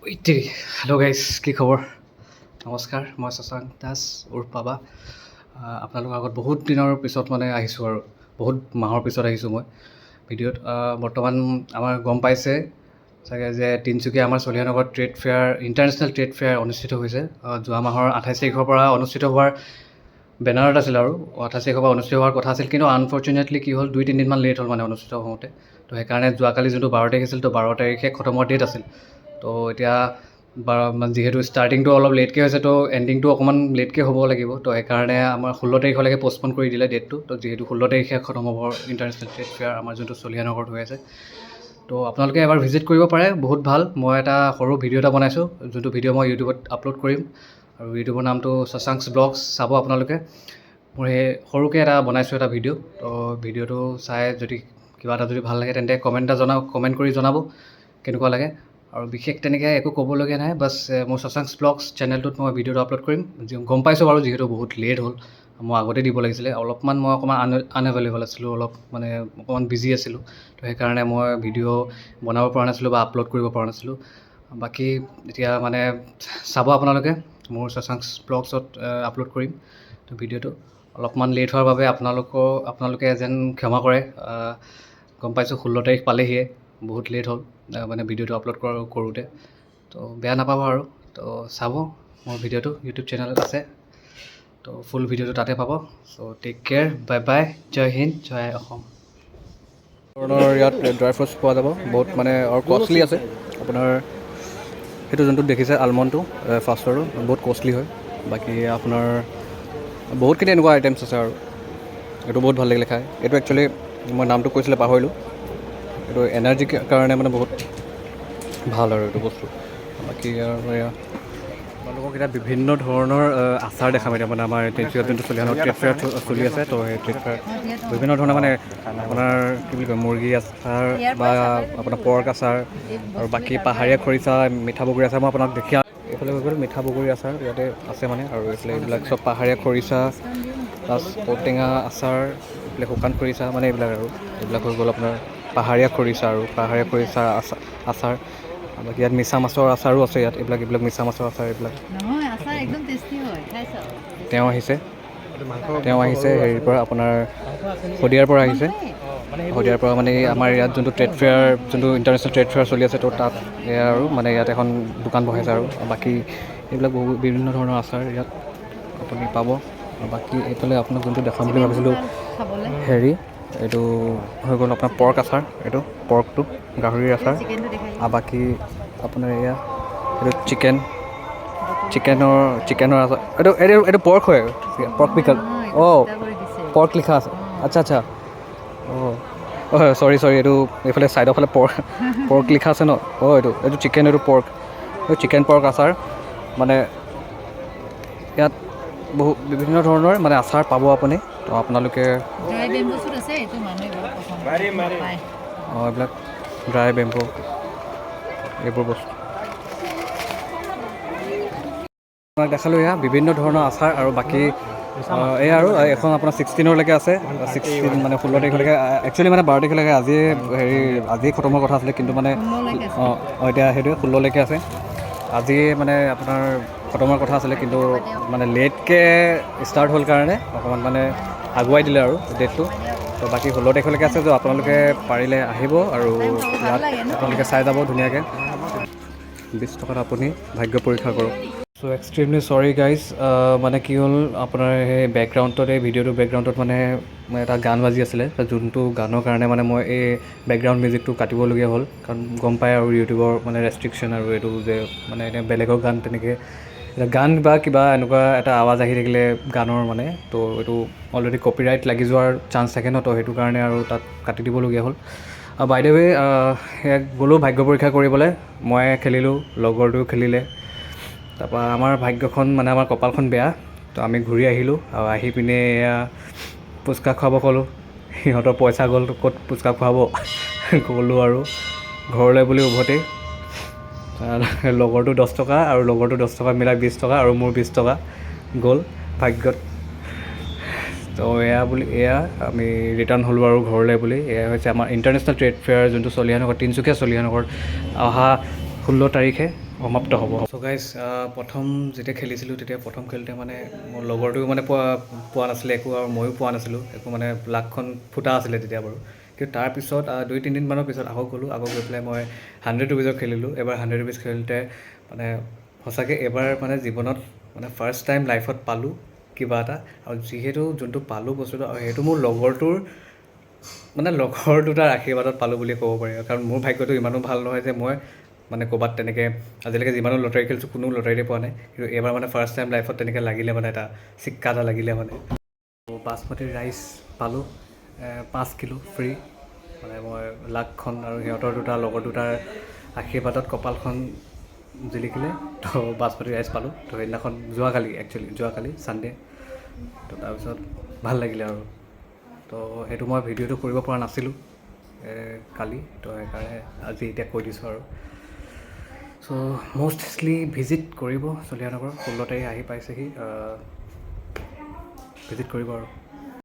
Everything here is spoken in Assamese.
হেল্ল' গাইজ, কি খবৰ? নমস্কাৰ, মই শশাংক দাস উৰ্ফ বাবা। আপোনালোকৰ আগত বহুত দিনৰ পিছত মানে আহিছোঁ আৰু বহুত মাহৰ পিছত আহিছোঁ মই ভিডিঅ'ত। বৰ্তমান আমাৰ গম পাইছে চাগে যে তিনিচুকীয়া আমাৰ চলিহানগৰত trade fair, international trade fair অনুষ্ঠিত হৈছে। যোৱা মাহৰ 28 তাৰিখৰ পৰা অনুষ্ঠিত হোৱাৰ বেনাৰত আছিল আৰু 28 তাৰিখৰ পৰা অনুষ্ঠিত হোৱাৰ কথা আছিল, কিন্তু আনফৰ্চুনেটলি কি হ'ল, 2-3 দিনমান লেট হ'ল মানে অনুষ্ঠিত হওঁতে। তো সেইকাৰণে যোৱাকালি যোনটো 12 তাৰিখ আছিল, তো 12 তাৰিখে খতম হোৱাৰ ডেট আছিল। তো এতিয়া 12 মানে যিহেতু ষ্টাৰ্টিংটো অলপ লেটকৈ হৈছে, তো এণ্ডিংটো অকণমান লেটকৈ হ'ব লাগিব। তো সেইকাৰণে আমাৰ 16 তাৰিখলৈকে পষ্টপন কৰি দিলে ডেটটো। তো যিহেতু 16 তাৰিখে খতম হ'ব ইণ্টাৰনেশ্যনেল ট্ৰেড ফেয়াৰ আমাৰ যোনটো চলিহানগৰত হৈ আছে, তো আপোনালোকে এবাৰ ভিজিট কৰিব পাৰে, বহুত ভাল। মই এটা সৰু ভিডিঅ' এটা বনাইছোঁ, যোনটো ভিডিঅ' মই ইউটিউবত আপলোড কৰিম আৰু ইউটিউবৰ নামটো শশাংক ব্লগছ, চাব আপোনালোকে। মোৰ সেই সৰুকৈ এটা বনাইছোঁ এটা ভিডিঅ'। তো ভিডিঅ'টো চাই যদি কিবা এটা যদি ভাল লাগে, তেন্তে কমেণ্ট এটা জনাওক, কমেণ্ট কৰি জনাব কেনেকুৱা লাগে। আৰু বিশেষ তেনেকৈ একো ক'বলগীয়া নাই, বাছ মোৰ শশাংক ব্লগছ চেনেলটোত মই ভিডিঅ'টো আপলোড কৰিম। গম পাইছোঁ বাৰু, যিহেতু বহুত লেট হ'ল, মই আগতে দিব লাগিছিলে অলপমান। মই অকণমান আনএভেইলেবল আছিলোঁ, অলপ মানে অকণমান বিজি আছিলোঁ। তো সেইকাৰণে মই ভিডিঅ' বনাব পৰা নাছিলোঁ বা আপলোড কৰিব পৰা নাছিলোঁ। বাকী এতিয়া মানে চাব আপোনালোকে, মোৰ শশাংক ব্লগছত আপলোড কৰিম। তো ভিডিঅ'টো অলপমান লেট হোৱাৰ বাবে আপোনালোকে যেন ক্ষমা কৰে। গম পাইছোঁ 16 তাৰিখ পালেহিয়ে, বহুত লেট হ'ল মানে ভিডিঅ'টো আপলোড কৰোঁতে। তো বেয়া নাপাব আৰু। তো চাব মোৰ ভিডিঅ'টো, ইউটিউব চেনেলত আছে, তো ফুল ভিডিঅ'টো তাতে পাব। So take care, bye bye, Jay Hind, Jay Assam. ধৰণৰ ইয়াত ড্ৰাই ফ্ৰুটছ পোৱা যাব বহুত মানে আৰু কষ্টলি আছে। আপোনাৰ সেইটো যোনটো দেখিছে আলমণ্ডটো, ফাৰ্ষ্টৰটো বহুত কষ্টলি হয়। বাকী আপোনাৰ বহুতখিনি এনেকুৱা আইটেমছ আছে আৰু এইটো বহুত ভাল লাগিলে খাই। এইটো একচুৱেলি মই নামটো কৈছিলে পাহৰিলোঁ। এইটো এনাৰ্জিৰ কাৰণে মানে বহুত ভাল আৰু এইটো বস্তু। বাকী আৰু এয়া আপোনালোকক এতিয়া বিভিন্ন ধৰণৰ আচাৰ দেখাম। এতিয়া মানে আমাৰ তিনিচুকীয়াত যোনটো চলিহানত ট্ৰেড ফেয়াৰ চলি আছে, তো সেই ট্ৰেড ফেয়াৰ বিভিন্ন ধৰণৰ মানে আপোনাৰ কি বুলি কয়, মুৰ্গী আচাৰ বা আপোনাৰ পৰ্ক আচাৰ আৰু বাকী পাহাৰীয়া খৰিচা, মিঠা বগৰী আচাৰ মই আপোনাক দেখি। এইফালে হৈ গ'ল মিঠা বগৰী আচাৰ ইয়াতে আছে মানে। আৰু এইফালে এইবিলাক চব পাহাৰীয়া খৰিচা, প্লাছ ঔটেঙা আচাৰ, এইফালে শুকান খৰিচা, মানে এইবিলাক আৰু এইবিলাক হৈ গ'ল আপোনাৰ পাহাৰীয়া খৰিচা আৰু পাহাৰীয়া খৰিচা আচাৰ। বাকী ইয়াত মিছা মাছৰ আচাৰো আছে ইয়াত। এইবিলাক মিছা মাছৰ আচাৰ এইবিলাক। নহয়, আচাৰ একদম টেষ্টি হয়, খাই চাওক। তেওঁ আহিছে হেৰিৰ পৰা, আপোনাৰ শদিয়াৰ পৰা আহিছে। শদিয়াৰ পৰা মানে এই আমাৰ ইয়াত যোনটো ট্ৰেড ফেয়াৰ, যোনটো ইণ্টাৰনেশ্যনেল ট্ৰেড ফেয়াৰ চলি আছে, তো তাত এয়া আৰু মানে ইয়াত এখন দোকান বহাইছে। আৰু বাকী এইবিলাক বহু বিভিন্ন ধৰণৰ আচাৰ ইয়াত আপুনি পাব। আৰু বাকী এইফালে আপোনাক যোনটো দেখাম বুলি ভাবিছিলোঁ খাবলৈ। হেৰি, এইটো হৈ গ'ল আপোনাৰ পৰ্ক আচাৰ, এইটো পৰ্কটো গাহৰিৰ আচাৰ। চিকেনটো দেখাই। আৰু বাকী আপোনাৰ এয়া এইটো চিকেনৰ আচাৰ। এইটো পৰ্ক হয়, পৰ্ক পিকল। অঁ, পৰ্ক লিখা আছে। আচ্ছা, অঁ, চৰি চৰি, এইটো এইফালে ছাইডৰ ফালে পৰ্ক লিখা আছে ন। অঁ, এইটো চিকেন, এইটো পৰ্ক, এইটো চিকেন পৰ্ক আচাৰ। মানে ইয়াত বহু বিভিন্ন ধৰণৰ মানে আচাৰ পাব আপুনি। তো আপোনালোকে ড্ৰাই বেম্বু শ্বুট আছে, এইটো মানুহে বহুত পচন্দ কৰে, পায়। অঁ, এইবিলাক ড্ৰাই বেম্বু এইবোৰ বস্তু আপোনাক দেখালোঁ। এয়া বিভিন্ন ধৰণৰ আচাৰ। আৰু বাকী এয়া আৰু এখন আপোনাৰ 16ৰলৈকে আছে, 16 মানে 16 তাৰিখলৈকে। একচুৱেলি মানে 12 তাৰিখলৈকে, আজিয়ে হেৰি, আজিয়ে খতম হোৱাৰ কথা আছিলে, কিন্তু মানে 16লৈকে আছে। অঁ, এতিয়া সেইটোৱে 16লৈকে আছে। আজিয়ে মানে আপোনাৰ খতম হোৱাৰ কথা আছিলে, কিন্তু মানে লেটকৈ ষ্টাৰ্ট হ'ল কাৰণে অকণমান মানে আগুৱাই দিলে আৰু ডেটটো। তো বাকী 16 তাৰিখলৈকে আছে। তো আপোনালোকে পাৰিলে আহিব আৰু ইয়াত আপোনালোকে চাই যাব ধুনীয়াকৈ। 20 টকাত আপুনি ভাগ্য পৰীক্ষা কৰক। চ' এক্সট্ৰিমলি চৰি গাইজ, মানে কি হ'ল, আপোনাৰ সেই বেকগ্ৰাউণ্ডত, এই ভিডিঅ'টোৰ বেকগ্ৰাউণ্ডত মানে এটা গান বাজি আছিলে, যোনটো গানৰ কাৰণে মানে মই এই বেকগ্ৰাউণ্ড মিউজিকটো কাটিবলগীয়া হ'ল। কাৰণ গম পায় আৰু ইউটিউবৰ মানে ৰেষ্ট্ৰিকশ্যন আৰু এইটো যে মানে এতিয়া বেলেগৰ গান তেনেকৈ এতিয়া গান বা কিবা এনেকুৱা এটা আৱাজ আহি থাকিলে গানৰ মানে, তো এইটো অলৰেডি কপিৰাইট লাগি যোৱাৰ চান্স থাকে ন। তো সেইটো কাৰণে আৰু তাত কাটি দিবলগীয়া হ'ল। আৰু বাই the ৱে, সেয়া গ'লোঁ ভাগ্য পৰীক্ষা কৰিবলৈ। মই খেলিলোঁ, লগৰটোৱেও খেলিলে। তাৰপৰা আমাৰ ভাগ্যখন মানে আমাৰ কপালখন বেয়া, তো আমি ঘূৰি আহিলোঁ। আৰু আহি পিনে এয়া পুচকা খুৱাব ক'লোঁ, সিহঁতৰ পইচা গ'ল, ক'ত পুচকা খুৱাব। গ'লোঁ আৰু ঘৰলৈ বুলি উভতি লগৰটো 10 টকা আৰু লগৰটো 10 টকা মিলাই 20 টকা আৰু মোৰ 20 টকা গ'ল ভাগ্যত। তো এয়া বুলি এয়া আমি ৰিটাৰ্ণ হ'লোঁ আৰু ঘৰলৈ বুলি। এয়া হৈছে আমাৰ ইণ্টাৰনেশ্যনেল ট্ৰেড ফেয়াৰ, যোনটো চলিহানগৰ, তিনিচুকীয়া চলিহানগৰত অহা 16 তাৰিখে। সমাপ্ত হ'ব। চ' গাইজ, প্ৰথম যেতিয়া খেলিছিলোঁ, তেতিয়া প্ৰথম খেলোঁতে মানে মোৰ লগৰটোও মানে পোৱা পোৱা নাছিলে একো আৰু ময়ো পোৱা নাছিলোঁ একো। মানে লাকখন ফুটা আছিলে তেতিয়া বাৰু। কিন্তু তাৰপিছত 2-3 দিনমানৰ পিছত আকৌ গ'লোঁ। আকৌ গৈ পেলাই মই 100 ৰুপিজৰ খেলিলোঁ। এবাৰ 100 ৰুপিজ খেলোঁতে মানে সঁচাকৈ এবাৰ মানে জীৱনত মানে ফাৰ্ষ্ট টাইম লাইফত পালোঁ কিবা এটা। আৰু যিহেতু যোনটো পালোঁ বস্তুটো আৰু সেইটো মোৰ লগৰটোৰ মানে লগৰ দুটাৰ আশীৰ্বাদত পালোঁ বুলি ক'ব পাৰি। কাৰণ মোৰ ভাগ্যটো ইমানো ভাল নহয় যে মই মানে ক'ৰবাত তেনেকৈ আজিলৈকে যিমানো লটাৰী খেলিছোঁ, কোনো লটাৰীতে পোৱা নাই। কিন্তু এইবাৰ মানে ফাৰ্ষ্ট টাইম লাইফত তেনেকৈ লাগিলে, মানে এটা চিক্কা এটা লাগিলে। মানে বাচমতি ৰাইচ পালোঁ 5 কিলো ফ্ৰী। মানে মই লাকখন আৰু সিহঁতৰ দুটা লগৰ দুটাৰ আশীৰ্বাদত কপালখন জিলিকিলে, তো বাচমতি ৰাইচ পালোঁ। তো সেইদিনাখন যোৱাকালি, একচুৱেলি যোৱাকালি ছানডে। তো তাৰপিছত ভাল লাগিলে আৰু। তো সেইটো মই ভিডিঅ'টো কৰিব পৰা নাছিলোঁ কালি, তো সেইকাৰণে আজি এতিয়া কৈ দিছোঁ আৰু। চ' মষ্টলি ভিজিট কৰিব চলিহানগৰ। 16 তাৰিখ আহি পাইছেহি, ভিজিট কৰিব আৰু।